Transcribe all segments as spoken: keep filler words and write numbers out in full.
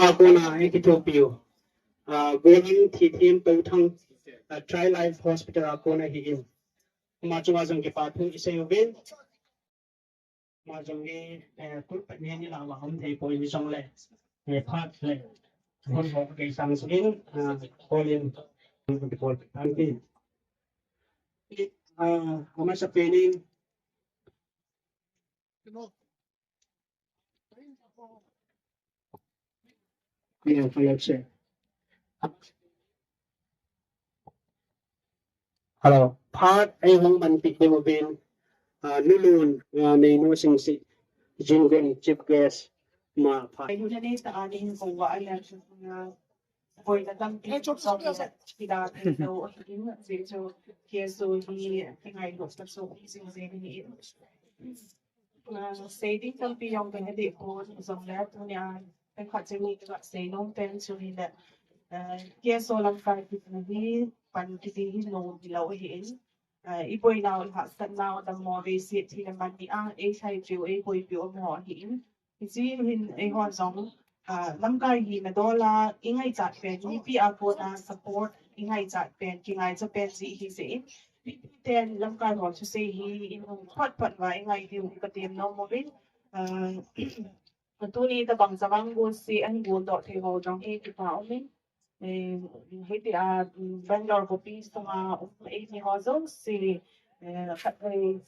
a kona eikithopiu, ah, Gollhang Thithem Touthang, ah, Tri Life Hospital a kona ahin. Ama chunga jong kipa thu isei uvin. Ama jong hi, eh, pulpit ni ni la wa hom thei poi hijongle, eh, phat le hon ho kei sang sugin, ah, Colin, Colin, ah, amasapen in Hello, phat eihung manpi uvin, ah, Nulun, ah, Neinu Singsit, Jingon Chief Guest, ma phat. Ai, hula nei ta a nei hin ko wa ai la chu na. Boina tampi, eh, chop, chop, chop, chop. Pida thei lou ahin, jeh chu K S O hi kingailut ta chu jing jing ahin. Ah, sei ding tampi jong kana dei pon, jongle tunia, phat cheng ni kasei nom pen chu hile, ah, K S O lamkai kiti hi, pan kiti hi nom hilou ahin. Ah, iboinau, ihahsatnau, dammo, veiset, thina man ni a, eilhaipiu, eiboipiu amaho ahin. Hiche hin eiho jong, ah, lamkai hina dol a, ingaichat pen, mipi a kona support, ingaichat pen, kingaicha pen jeh ahi jeh in. Mipi ten lamkai ho thusei hi, inung phot phot uva, ingai diu, katem nom uvin. Ah, tuni tabang chavang golseh ahin goldoh thei ho jong hi kipa umin. Eh, hitia, mm, Bangalore khopi sunga um eimi ho jouse, eh, khatvei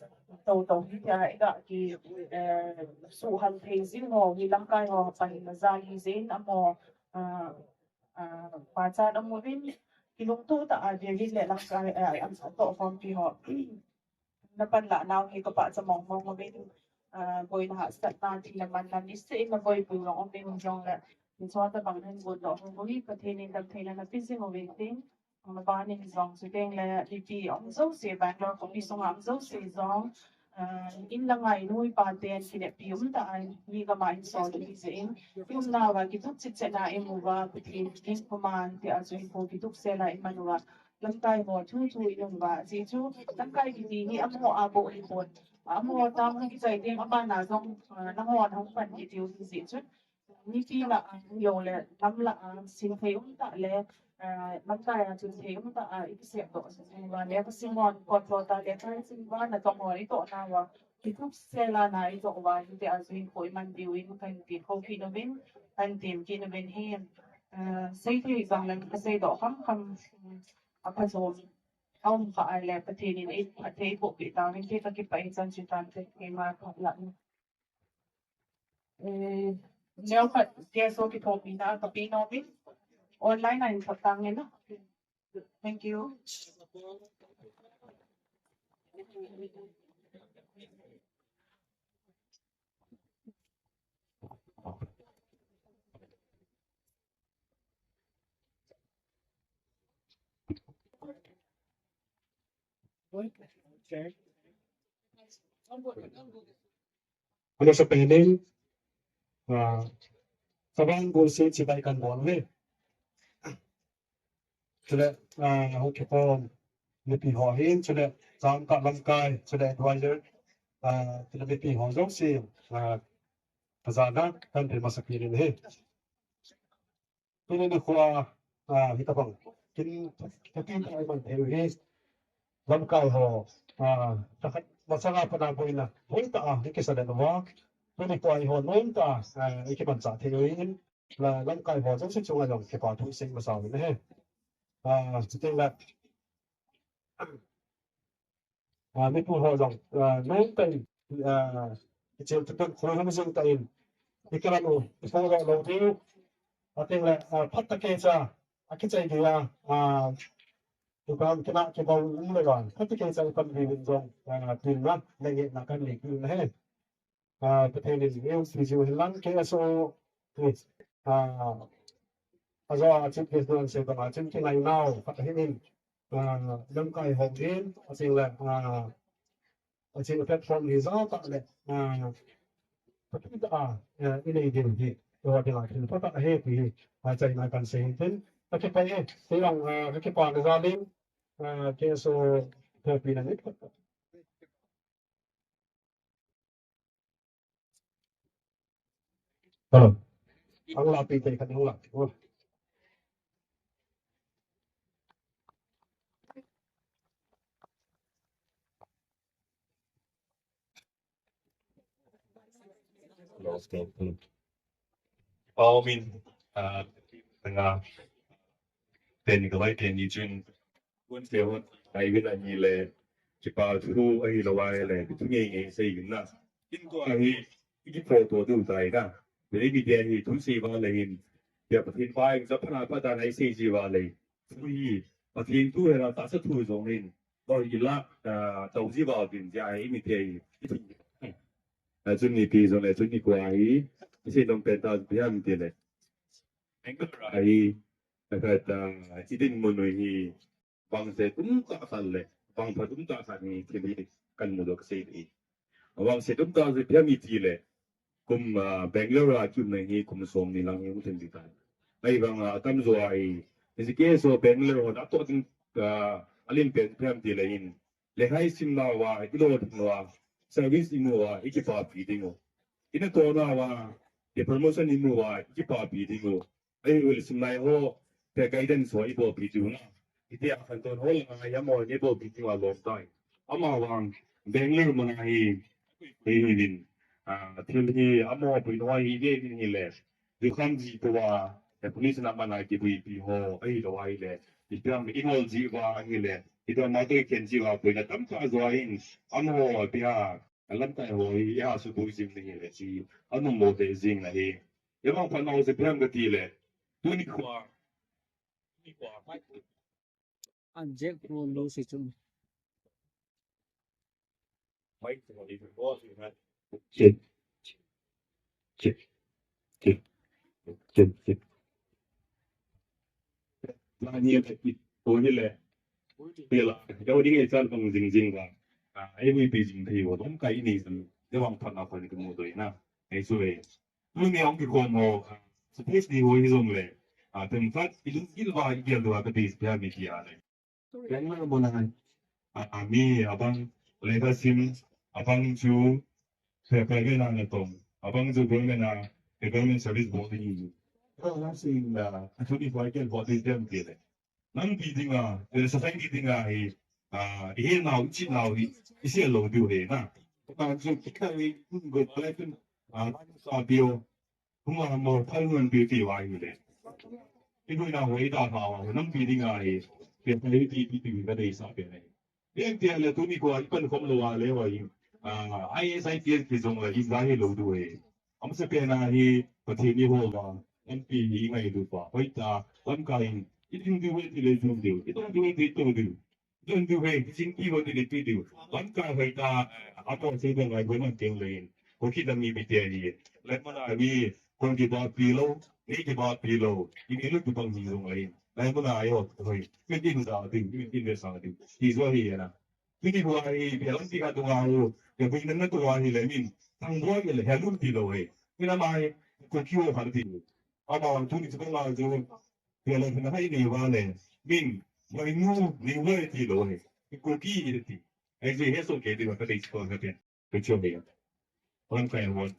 tou tou hitia iga ki, eh, suhhal thei jing ho hi lamkai ho pan na jal hi jeh in amaho, ah, ah, pachat aum uvin, kilungtoh tah a Delhi le lamkai, ah, atohkhompi ho. Na panlah nau hi kapachat mong mong uvin, ah, boina hahsatna thina manna niseh in na boipi jong um in jongle, hiche tabang hin goldoh hung hi Pathen in damtheina napeh jing uvin tin, na ban in jong chuteng le mipi um jouse, Bangalore khopi sunga um jouse jong, ah, in la ngai nu ipa ten kineppi um tah a, mi gam a insol u ahi jeh in, i umnauva kiduk chet chet na imu uva, Pathen in koima tia chu hinkho kiduk sel a iman uva, lamkai ho thu thu i um uva, jeh chu lamkai kiti hi amaho a bou ahipon. Amaho town a kichai teng abana jong, ah, nangho nahung pan kit diu ahi jeh chun. Mipi lah a ahilou le, lam lah a, sim thei um tah le, ah, lamkai a chun thei um tah a, i kisep doh jing uva le, ka simon, kot lo ta le, ka sim uva, natong ho i toh nauva, kiduk sel a na i toh uva, hitia chu hinkho iman diu in, kahin ti kho kit uvin, kahin tem kit uvin hi, ah, sei thei jong le, ka sei doh kham kham, a phajo, a um kha a le Pathen in ei phatthei eiboh peh tauvin, kei kakipah e, chan chu tante, keima phat lah in. Eh, neo khat K S O kithopina kape nom in, online a hin thot tange na. Thank you. Amasapen in, ah, chavang golseh chibai kahin bol uve. Chule, ah, hung kikhom mipi ho hin, chule, changkah lamkai, chule, advisor, ah, chule, mipi ho jouse, ah, kajana kahin pe masapen in ahi. Tuni nikho a, ah, hitabang kin, kin, kin, kin, lamkai ho, ah, lhakhat masanga pat a boina hoitah a ikisa le uva, tuni nikho a eiho nomtah a, ah, ikimanchah thei uvin, la, lamkai ho jouse chunga jong kipa thu isei masa uvin ahi. Ah, chuteng le, ah, mipi ho jong, ah, nomtah in, ah, ichil tutu khoi hung jing tah in, ikilan u, ifollow lou diu, ateng le, ah, phat tah keicha, akichai geiya, ah, dukan kina kibol um le vang, phat tah keicha ipan diuvin jong, ah, tin na, le nge na kan ni kin he. Ah, Pathen in eiumpi jiu hen lang K S O, ah, ajo a Chief Guest na asei banga chun kingainau khat ahin, ah, lamkai ho hin, ateng le, ah, ateng platform hi jatah le, ah, phatah a, ah, inei diu hi, eiho dinga thil phatah ahi ti hi, ah, achaina kahin sei hin tin, kakipah e, kei jong, ah, kakipana jal in, ah, K S O thopina ni. Hello. Ang lapi te kan ang lapi. Oh. Pau min, ah, tanga, ten ka vai ten ni chun, kun se hon, ai vin ani le, kipa thu ahi lo ai le, thu ngei ngei sei vin na. In ko ahi, iki photo tu tai na. Beri bi te ahi, thu sei va le hin, ya Pathen pa in, sa phana pa ta nai sei ji va le. Thu hi, Pathen thu he la, ta sa thu jong hin. Oi, ila, ah, tau ji va vin, ya ai mi te ahi. A chun ni pi jong le, chun ni ko ahi, isi dong pen ta, pi ham ti le. Engkol ra hi, a khat, ah, i dinmun u hi, vangse tum tah khat le, vangpha tum tah khat ni thil hi kan mu doh ka sei hi. Vangse tum tah khat hi phiam i ti le, kum, ah, Bangalore a chun na hi kum som ni lang hi hung thim ti tai. Ahivang, ah, atam jo a hi, hi si ke so Bangalore ho da to ding, ah, alim pen phiam ti le hin, le hai sim na va, i lo ding va, service i mu va, i kipa pi ding u. I na to na va, i promotion i mu va, i kipa pi ding u. Ai, well, sim lai ho, te guidance ho i bol pi diu na. I te a khan ton ho la, ya mo, i bol pi diu a long time. Ama vang, Bangalore mo na hi, hi hi din. Ah, thil hi, amo pui no hi, ve din hi le. Du kham ji po wa, e police na ma na ki bui pi ho, ai lo ai le. I te am i ngol ji wa hi le. I te ma to ken ji wa pui na tam ta zo in. Amo pi ha, a lam tai ho hi, ya su bu jing ni le ji. Amo mo te jing na hi. Ivang phat nau se phiam ka ti le. Tuni khua. Tuni khua. An jek pu lo si chung. Mai tu ni ko si na. Chip. Chip. Chip. Chip. Chip. Lani ka ti. Ko hi le. Pela. Yau ding e chan tong jing jing wa. Ah, ai wi pi jing thei wa. Dong kai ni jing. Ivang phat nau ko ni ko mo doi na. Ai su e. Tuni a hung kikhom ho, suppose ni ho hi jong le, ah, themkhat, i lunggil uva i gel diu a ka ti, pia mi ti a le. Bangalore mo na, ah, ah, mi, abang, lekha sim, abang chu, pe, pe, pe na na tong, abang chu government a, government service board ni. Ka na sing na, a chu ni ho i gel board ni dem ti le. Nampi dinga, eh, society dinga hi, ah, i he nau, i chi nau hi, i se lo diu he na. Ka chu ki ka ri, go pa le tun, ah, sa bio, hung a mo, phal ngon bi ti wa hi le. I bu na ho i ta ha wa, nampi dinga hi, pe pe ti ti ti ka dei sa pe ne. Yang ti le tuni ko i pan khom lo wa le wa hi. Ah, I A S, I P S ki jong le, i ga hi lo diu he. Amasa pen a hi, Pathen i hol uva, M P hi i ngailut uva, hoitah, lamkai in, i ding diu ve ti le ding diu, i tong diu ve ti tong diu, i don diu ve, i jing ti ve ti le ti diu, lamkai hoitah, a tong se dong ngai ve man teng le in, ho ki dam mi bi te hi, le man a mi, kong kibapi lo, ni kibapi lo, i mi lu kibang hi dong le in, le man a i ho, hoi, mi din sa diu, mi din ve sa diu, hi zo hi na. Tuni hua hi, pia lam ti ka tunga hu, ke bui nan na tunga hi le min, thang bua hi le, he lum ti lo he. Min ama hi, ko ki ho khan ti. Ama tuni chu ko nga chu, pia le na hai ni wa le, min, mai nu, ni wa ti lo he. Ko ki hi ti. Ai je he so ke ti wa ka dei ko ka pia. Ko chu he. Wan kai hon.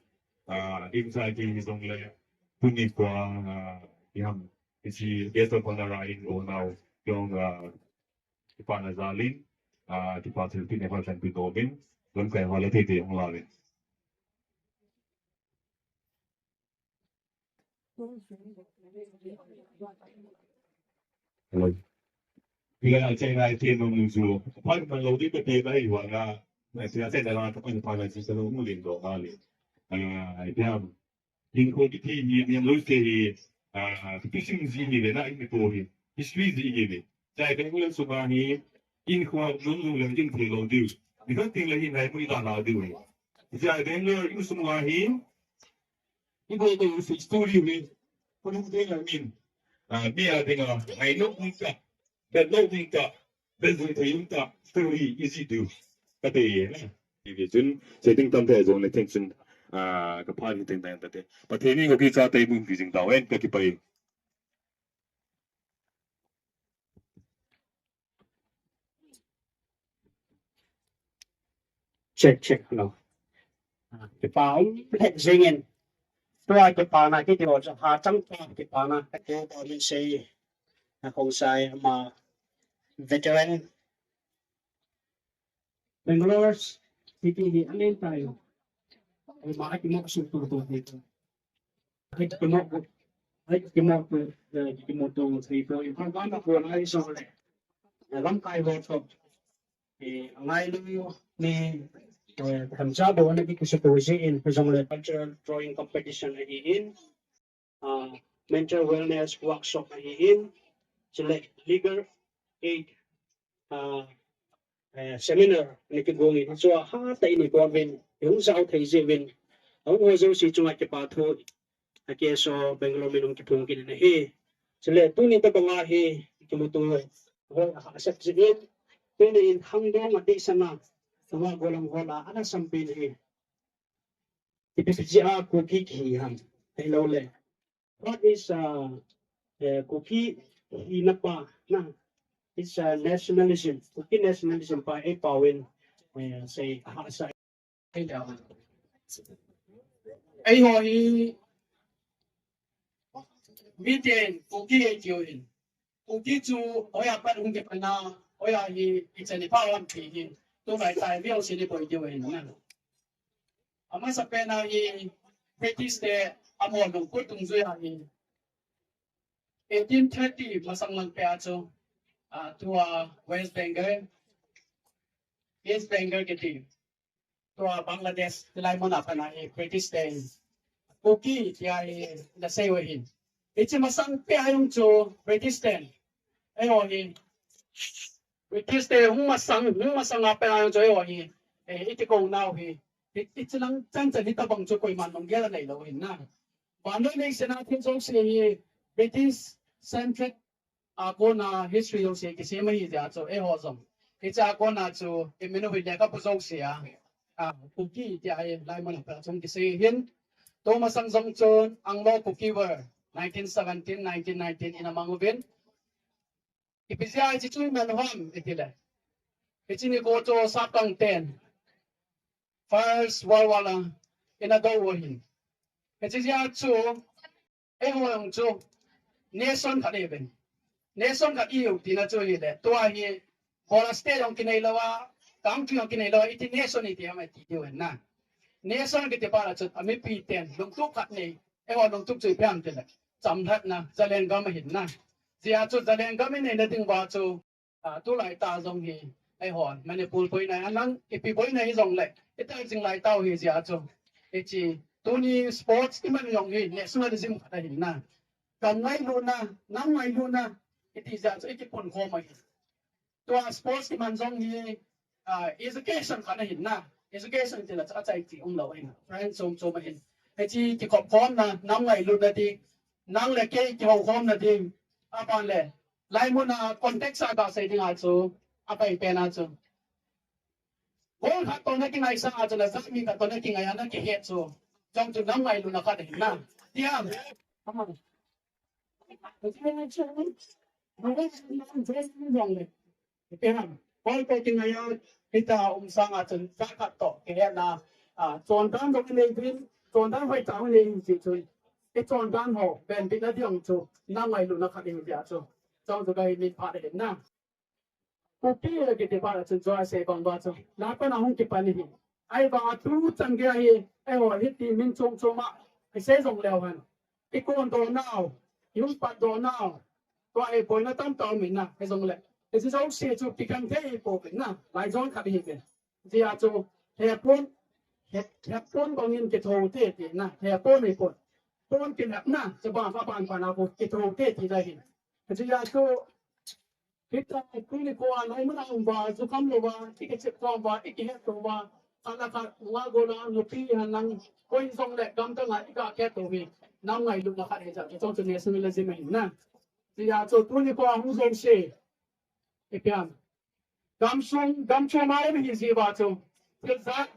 Ah, in sa ki hi song le, tuni ko, ah, i ham, i si, guest of honor in o nau, yong, ah, Kipana jal in, ah, kipa thilpeh nei hol kan pe nom in, lungkai hol a tete hung lau in. Hello. Pila a chai nai te nom nu chu. Pan pan lo di pe pe nai wa nga. Nai sia chai nai la ka pan pan nai si sa lo mu lin do ma lin. Ah, ai piam. Hinkho kiti hi, niam loi te hi, ah, kisim ji hi le na, hinkho hi, history ji hi le. Chai Bangalore sunga hi, hinkho lom lom le jing thei lou diu. Ni kan ting le hin hai mui ta na diu hi. Chai Bangalore in sunga hi, hinkho to history hi, ko lu te na min. Ah, mi a ding a, ngai no kung ka, ka no kung ka, Bel jui thei um ta, story isi tu. Ka te ye na. Ti ve chun, setting tam te jong le theng chun, ah, ka phan hi teng teng ta te. Pathen in ko ki cha te mun ki jing ta wen ka ki pai. Check, check, hello. Ah, kipa um, phet jing in. Tua kipana kiti ho chu ha chang pa kipana ka ko ko min sei na kong sai ama veteran Bangalore City hi anen tai. Ama aki mo su tu tu hi. Ai ki mo ko ai ki mo ko ki mo tu sei ko in pa ma ko na iso le. Lam kai ho to. Ngailu ni tham cha bo na ki kusa to si in hijong le cultural drawing competition ahi in, mental wellness workshop ahi in, chule legal aid seminar ni kigong in, chua ha ta ini ko vin hung sao thei ji vin, hung ho jo si chunga kipa thu a K S O Bangalore min hung kiphung kin na hi. Chule tuni ta banga hi kimutu ho ha sep ji in, tuni in hang dong a de sana, tuma golang hola ana sampin hi. Ipi pi ji a Kuki ki hi ham. Hello le. What is uh, uh, Kuki hi na pa na? It's a nationalism. Kuki nationalism pa e pa win. Uh, say ha sa. Ei ho hi miten Kuki ei tiu in. Kuki chu hoiya pat hung kipan a, hoiya hi ichani pa lam pi hi. Tu lai tai viau si ni poi tiu in na. Amasa pen a hi British te amo lungput dungjui a hi eighteen thirty masang lang pe a chu, ah, tua West Bengal, East Bengal kiti, tua Bangladesh, tilai mun a pat a hi British te Kuki tia hi na sei uve hin. Hiche masang pe a jong chu British te eiho hi British te hung masang, hung masang a pe a jong chu eiho hi, eh, iti ko nau hi. Hiche lang chan chan hi tabang chu koiman lunggel nei lou hin na. Vannoi leiset a thil jouse hi British centric a kona history jouse kisem ahi jeh a chu eiho jong hiche a kona chu i min u hi lekhabu jouse a, a, Kuki tia hi lai mun a pat a chu kisei hin. Tu masang jong chun Anglo Kuki War nineteen seventeen, nineteen nineteen in amang uvin. Ipi jeh a hiche chu i man u ham iti le, hiche nikho chu sapkang ten First World War a in a do u ahin. Hiche jeh a chu eiho jong chu nation khat i uvin. Nation khat i u tina chu hi le, tua hi whole state jong kinei lou a, country jong kinei lou a, iti nation iti ham iti diu hin na. Nation kiti pa la chu a mipi ten lungtup khat nei, eiho lungtup chu ipi ham ti le, chamlhatna, Zalengam ahin na. Jeh a chu Zalengam i neina ding uva chu, ah, tulai ta jong hi, eiho Manipur boina a lang ipi boina hi jong le, i tel jing lai tau hi jeh a chu, hiche tuni sports i man jong hi nationalism khat ahin na. Gam ngailutna, nam ngailutna, iti jeh a chu i kipun khom ahi. Tua sports i man jong hi, ah, education khat ahin na. Education ti la chu achai ti um lou ahin. Friend chom chom ahin. Hiche kikhop khomna, nam ngailutna ti, nang le kei kihou khomna ti, aban le lai mun a context a gasei ding a chu, apai pen a chu, goal khat toh na kingai sang a chu, la jat mi khat toh na kingai a na kihet chu, jong chu nam ngailutna khat ahin na. Ti ham. Ipi ham, goal toh kingai a, hita um sang a chun, jat khat toh kihetna, ah, chondan jong i nei uvin, chondan hoitah i nei u chu, i chondan ho venbitna ding chu nam ngailutna khat ahi tia chu, chong chu kahin min phat ahin na. Kuki kiti pa la chun chu asei bang uva chu, la pa na hung kipan ahi. Ahivang a tu chan gei a hi, eiho hiti min chom chom a i sei jong leu hen, i kondoh nau, i hung patdoh nau, tua hi boina tamtah um in na, hijongle hiche jouse chu kikhang thei pouvin na, laijon khat ahi ve. Jeh a chu hepon, he, hepon bang in kithou te ti na, hepon hipon, pon kinepna chu bang, bang, bang, bang a kon kithou te ti lai hin. Jeh a chu hita tuni ko a nai mun a um uva, jukham lou uva, i kichep khom uva, i kihet lou uva, khat le khat nga gola nupi hen lang, koi jong le gam dang a i gakhet lou hi, nam ngailutna khat ahi jeh a chu, chong chu nationalism ahi na. Jeh a chu tuni ko a hung jouse, ipi ham, gamsung, gamchom a i um hi jeh uva chu, thil jat,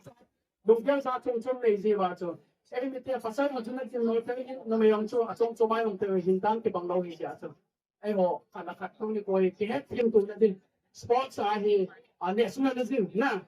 lunggel jat chom chom nei jeh uva chu, eimite pasal ho chu na thil noi thei hin, numei jong chu achom chom a i um thei hin, dan kibang lou hi jeh a chu. Eiho, khat le khat tuni ko hi kihet them tona ding. Sports a hi, a, nationalism na.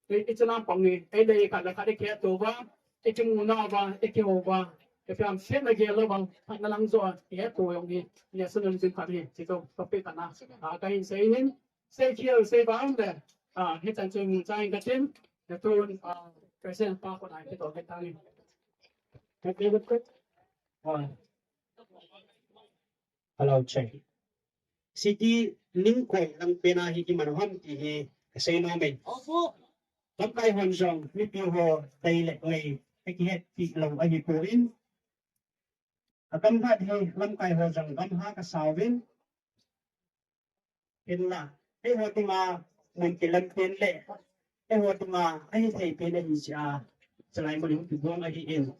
I, i chana pang hi, ei le khat le khat i kihet to uva, i kimu na uva, i kihou uva. Ipi ham, sena gel lou vang, phatna lang jo a, ihet tou jong hi, national team khat hi, hichu topic khat na, a, kahin sei hin, sei khel, sei vang le, a, hichan chu chai katin, natun, a, President pa koma kito kit tange. Hello, check. City Ningkoi lampen a hi iman u ham ti hi kasei nom e. Lamkai hon jong mipi ho tei le ngei akihetpi lou ahipoi. Agam khat hi lamkai ho jong gamha kasauvin. Hinla, eiho dinga mun kilam pen le, eiho dinga ahithei pen ahi jeh a, chulai mun hi kibang ahin.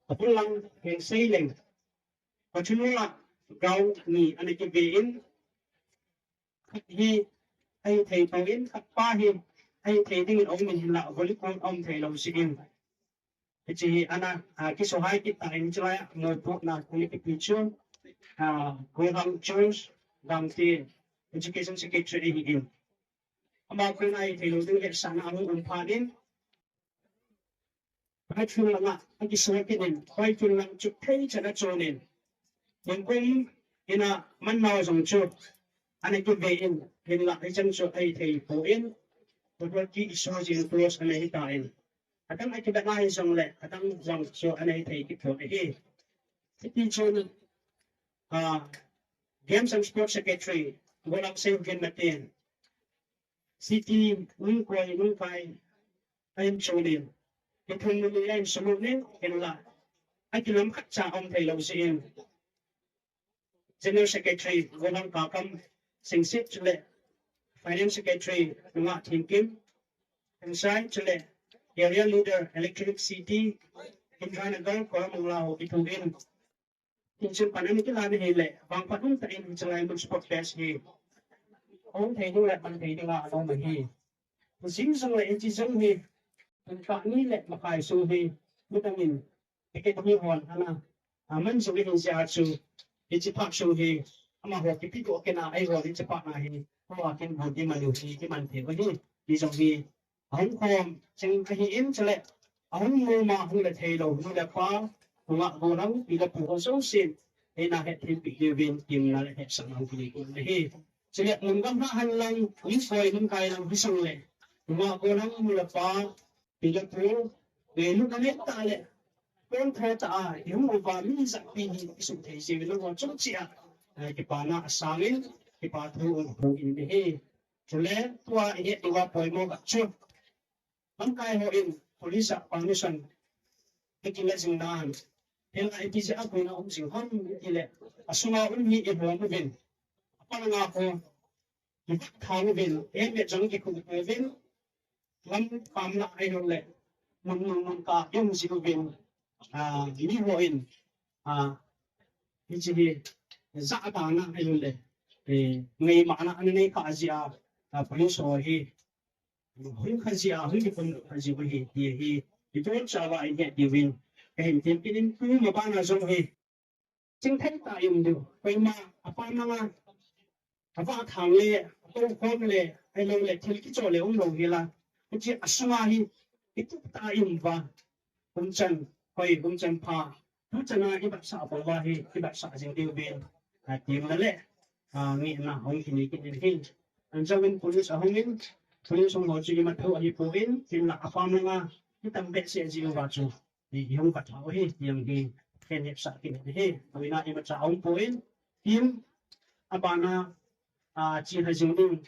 Abul lang hin sei leng. Kachunga ground ni ana kive in, khat hi ahithei poi in, khat pa hi ahithei dingin aum in, hinla volleyball aum thei lou jeh in. Hiche hi ana, a, kisuhai kit tan, chulai a mopohna kong kipe chu, a, Gohang George Gamte, Education Secretary ahin. Ama koma hithei lou ding hetsahna ahung um phat in, Huaithun langa akiso kit in, Huaithun lang chu thei chan a chon in, Ningkoi in a man nau jong chu ana kive in, hinla hichan chu ahithei poi in, football ki iso jing close ana hi tan. Adang a kibang ahi jongle, adang jong chu ana hithei kit poi ahi. Hiti chun, ah, Games and Sports Secretary, Golang Seigen Matin, City Ningkoi Ningkai ahin chon in, kithum ni ahin sumut in, hinla akilam khat cha aum thei lou jeh in, General Secretary Golang Kakam Singsit chule Finance Secretary Nunga Thingkim, Insai chule Area Leader Electric City, Indranagar, Koramangala ho kithoh in. Tin chun pan ana kilan ahile, vangphat umtah in chulai mun sport fest hi hung thei ding le man thei dinga anom ahi. Jing jong le hiche jong hi, pungkah ni le makai sung hi, midang in ticket hi hon ana, a, man jing ahi jeh a chu, hiche phat sung hi, amaho kipe doh kit a, eihon hiche phat na hi, hoa kin bol iman u hi, iman thei u hi, ti jong hi, ahung khom cheng ahin chule, ahung nom a hung le thei lou, nu le pa, nungah golang, pi le pu ho jousen, eina hetthempi diuvin, temna le hetsahna hung kinei kit u ahi. Chule mun gamla hen lang, Ningkoi Ningkai lang hijongle, nungah golang, nu le pa, pi le pu, ngailut anei tah le, pon tho tah a, ihung uva mi jahpi hi isuh thei jiuvin, nangho chung cheh a, eh, kipana asang in, kipa thu hung hung in ahi. Chule, tua ihet diuva poimo khat chu, lamkai hon police a permission akila jing nan, hinla ipi jeh a boina um jing ham itile, asunga um hi ihom uvin, apalanga ho ivat thang uvin, helmet jong ikhuh uvin, lam pamna ahilou le, mun, mun, mun kah ium jing uvin, ah, mihon, ah, hiche hi, jahda na ahilou le, eh, ngaimana ana nei kha jeh a, ah, police ho hi, hung kha jeh a, hung kipon kha jeh u ahi, ti hi, ibonchauva ihet diuvin, kahin tem kit in, tuma bana jong hi, chingthei tah a um diu. Koima apa nanga, avah thang le, atoukhom le, ahilou le, thil kicho le umlou hel a, hiche asunga hi, itup tah a um uva, umchan hoi, umchan pha, tuchan a ibatsah bang uva hi, ibatsah jing diuvin, a, temna le, a, ngehna hung kinei kit in ahi. Anchauvin police ahung in, police hung ho chu imatthei ahipon, hinla apa nanga, itam behseh jeh uva chu, i, ihung vat thau hi, ti jong hi, kahin hetsah kit in ahi. Boina imacha aumpon, team abana, a, chilha jing ding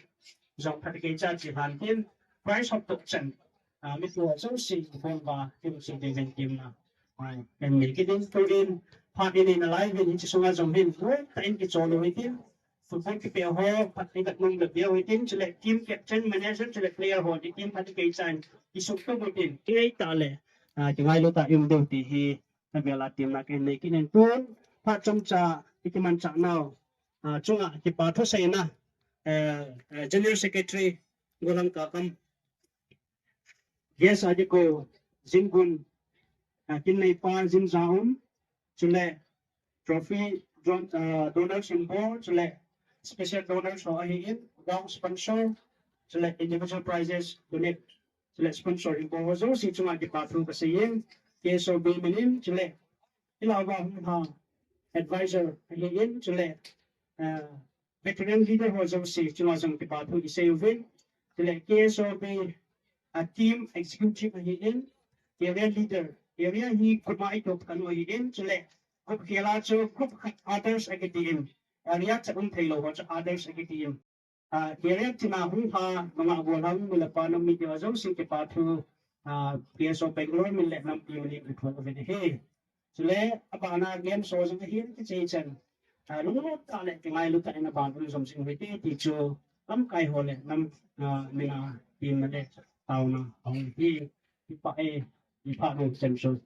jong phatecha chilhan tin, prize hop toh chan, a, mipi ho jouse, bol uva, team se ding ven team na, a, kahin nei kit in, tuin, phat in nalai uvin, hiche sunga jong hin, bol tah in kichol u hitin, football kipe ho, phat ivet nom le bia u hitin, chule team captain, manager, chule player ho, ti team phatecha in, isuhtup u hitin, kingai tah le, a, kingailu tah in um diu ti hi, avel a temna kahin nei kit in tun, phat chomcha, ikimanchah nau, a, chunga, kipa thuseina, eh, eh, General Secretary, Golang Kakam, Guest a kikou, Jinggun, a, kin neipa, Jin Jaum, chule, trophy, don-, a, donor symbol, chule, special donor ho ahin, ground sponsor, chule, individual prizes, donate, chule, sponsor, ibol ho jouse chunga kipa thu kasei in, K S O B min in, chule, Ilou va hung ha advisor ahin, chule, uh, veteran leader ho jouse, chunga jong kipa thu isei uvin. Chule K S O P, a team executive ahin, area leader, area hi group a itop kanu ahin, chule group khel a chu group khat others akitin, area cha um theilou ho chu others akitin. Ah, area tina hung ha, manga gol ha, mi le pa, nam mite ho jouse kipa thu, ah, P S O Bangalore min le nampi min in thu uvin ahi. Chule, abana game show jong ahin kichai chan. Ah, lunglut tah le kingailu tah in aban un jom jing u hite ti chu, lamkai ho le nam, ah, mina, team le taona ahung hi, kipa e, kipa nung chan chu.